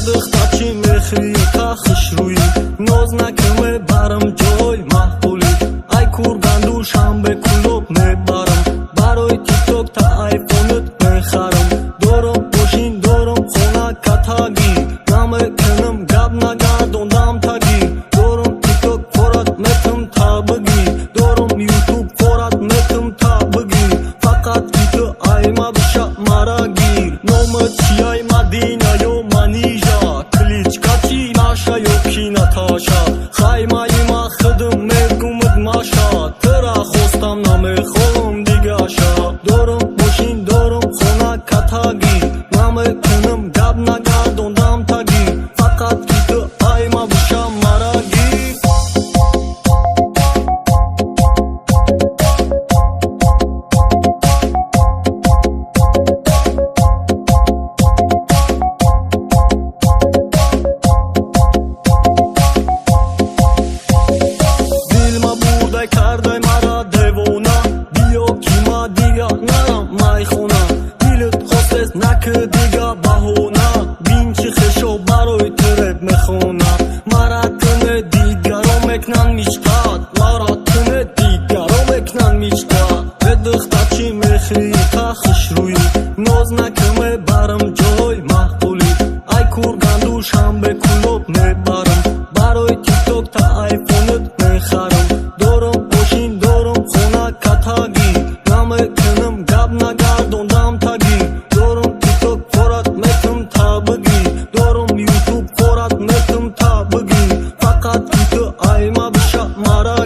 Духтар, чӣ мехӯрӣ, та хушрӯӣ? Ноз накӣ, мебарам ҷой маъқулӣ. Ай Курган, Душанбе, Кӯлоб мебарам. Барои Тикток та айфонат мехарам. Дорам мошин, дорам хона катагӣ. Намекунам гап, нагардондам таги. Дорам Тикток, форат метам, та бигӣ. Дорам Ютуб, форат метам, та бигӣ. Фақат ки ту айма биша, мара гир. Номат чияй, Мадина ё Манижа? Кличка чи, Маша ё ки Наташа? Хаймаи ма худам мегумад, Маша. Тура хостам, намехоҳам дигаша. Дорам мошин, дорам хона катагӣ. Намекунам гап, нагардондам таги. Фақат ки ту айма биша, мара гир. Дилма бурдай, кардай мара девона. Биё, ки ма дига нарам майхона. Дилат хостест, накӣ дига баҳона. Бин, чӣ хешо барои ту реп мехона. Мара туне дигаро мекунанд мечтать. Мара туне дигаро мекунанд мечтать. Э, духтар, чӣ мехӯрӣ, та хушрӯӣ? Ноз накӣ, мебарам ҷой маъқулӣ. Ай Курган, Душанбе, Кӯлоб мебарам. Барои Тикток та айфонат мехарам. Дорам мошин, дорам хона катагӣ. Намекунам гап, нагардондам таги. Дорам Тикток, форат метам, та бигӣ. Дорам Ютуб, форат метам, та бигӣ. Фақат ки ту айма биша, мара.